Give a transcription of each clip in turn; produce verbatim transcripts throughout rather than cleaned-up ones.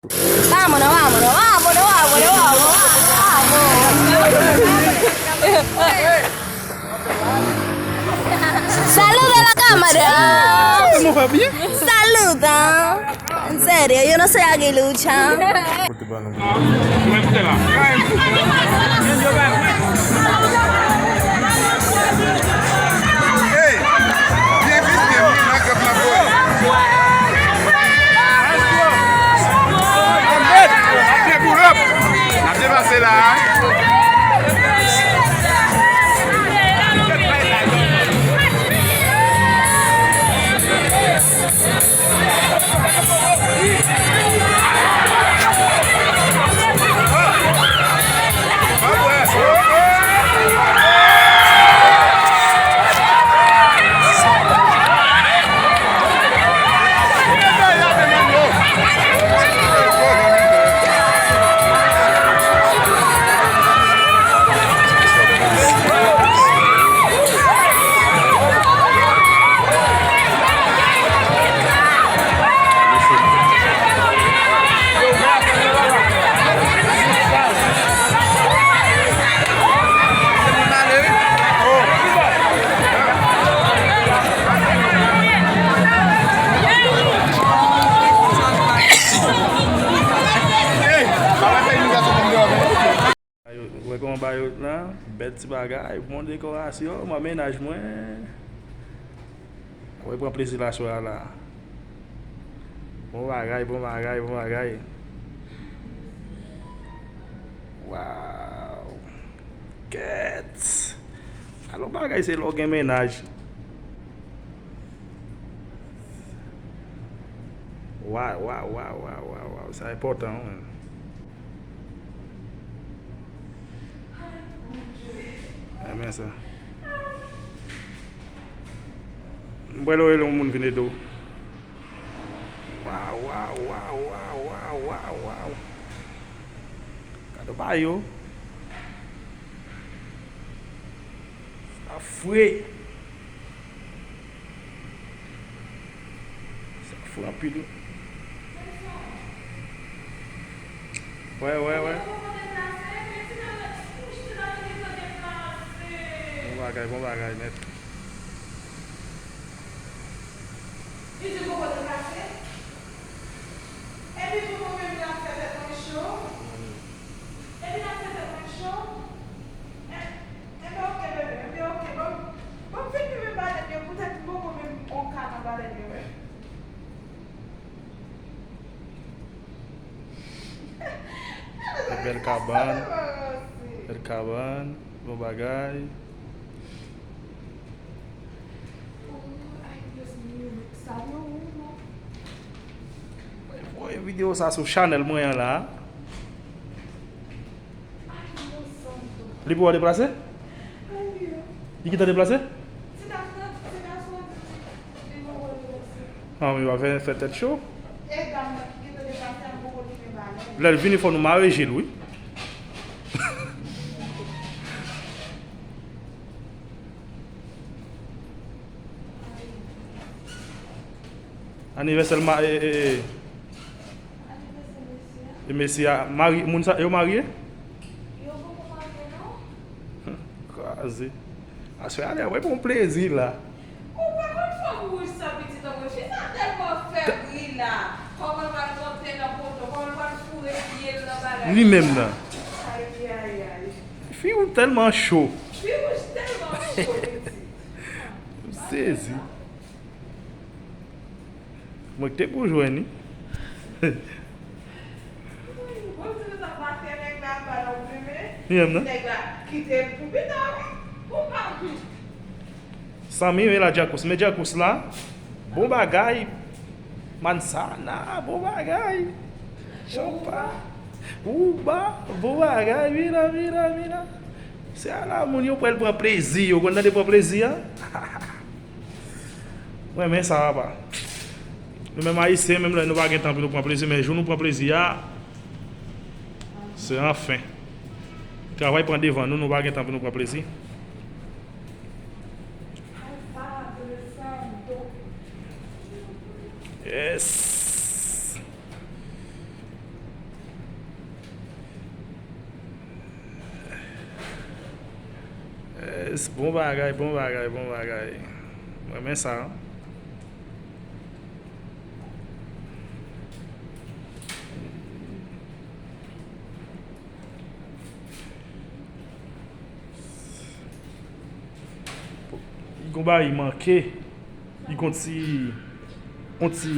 Vámonos, vámonos, vámonos, vámonos, vámonos, vámonos. Saluda a la cámara. Saluda. En serio, yo no soy aguilucha. Hey, byen vit, byen vit, nan kèp nan boy. N ap depase la. Wè kòman bagay yo la, bèl ti bagay, bon dekorasyon, mwen mennaj mwen. Wè pran plezi la sou la. Bon bagay, bon bagay, bon bagay. Waw. Kèt. Alò bagay se lè w gen mennaj. Waw, waw, waw, waw, waw, waw. Sa enpòtan wi. Renmen sa. Mwen lè w rele yon moun vin ede w. Waw, waw, waw. Gade bagay yo. Sa fre. Sa fre anpil wi. Wè, wè, wè. Bon bagay, bon bagay nèt. Li di poko deplase. Epi poko menm l ap fè tèt mwen cho. Epi l ap fè tèt mwen cho. E, enben oke bebe, enben oke. Ban m, ban m fin limen balèn yo poutèt m poko menm on ka nan balèn yo menm. Bèl kabann. Bèl kabann. Bon bagay. Voye videyo sa sou chanèl mwen an la. Li poko deplase? Li gentan deplase? Ah, men yo fè, fè tèt cho. Lè l vini, fò nou mare je l, wi. Anivèsè ma-, e, e, e. E mesye a, mari-, moun sa, yo marye? Yo poko marye, non. Kraze. Aswè a, lè, wè, bon plezi la. Ou pa konn fanm wouj sa pitit an mwen. Fi sa tèlman fè bri la. Kòman l pral monte nan poto, kòman l pral foure pye l nan bagay. Li menm nan. Ay, ay, ay. Fi ou tèlman cho. Fi wouj tèlman cho, pitit. M sezi. Mwen ki te pou jwenn li. Li menm nan. Sanmi, men la Djakous. Men Djakous la. Bon bagay. Mansana, bon bagay. Chanpa. Ouba, bon bagay. Vina, vina, vina. Se ala moun yo pral pran plezi. Yo konn tande pran plezi a. Mwen renmen sa, papa. Nou menm Ayisyen, menm lè nou pa gen tan pou nou pran plezi, men jou nou pran plezi a, se anfen. Travay pran devan nou, nou pa gen tan pou nou pran plezi. Yes. Yes, bon bagay, bon bagay, bon bagay. M renmen sa. Li gon bagay manke. Li gon ti, yon ti,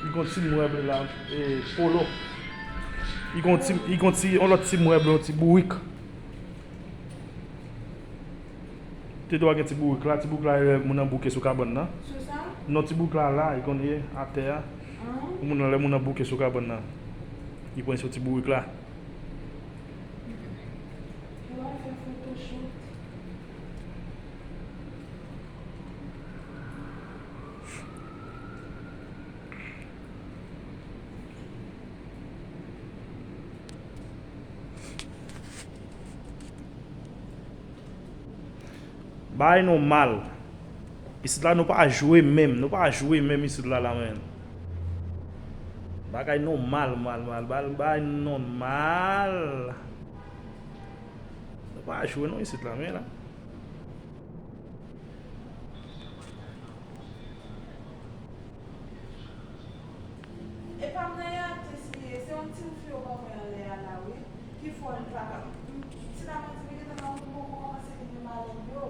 li gon ti mwèb la, e, polo. Li gon ti, li gon ti, yon lòt ti mwèb, yon ti bourik. Te dwa gen ti bourik la, ti bourik la, e, moun nan bouke sou kabann nan. Sou sa? Non, ti bourik la, la, li konn ye, atè a. Pou moun nan, lè moun nan bouke sou kabann nan, li pran sou ti bourik la. Yo al fè photoshoot. Bagay nòmal. Isit la nou pa jwe menm, nou pa jwe menm isit la, la menm. Bagay nòmal, mal, mal, bagay, bagay nòmal. Nou pa jwe non isit la, men la. E pa m nan yate si ye, se yon ti fi yo ban mwen anlè a la, wi. Ki fò li pa ka. M, ti la mwen di, li gentan nan yon poko kòmanse vin malad yo.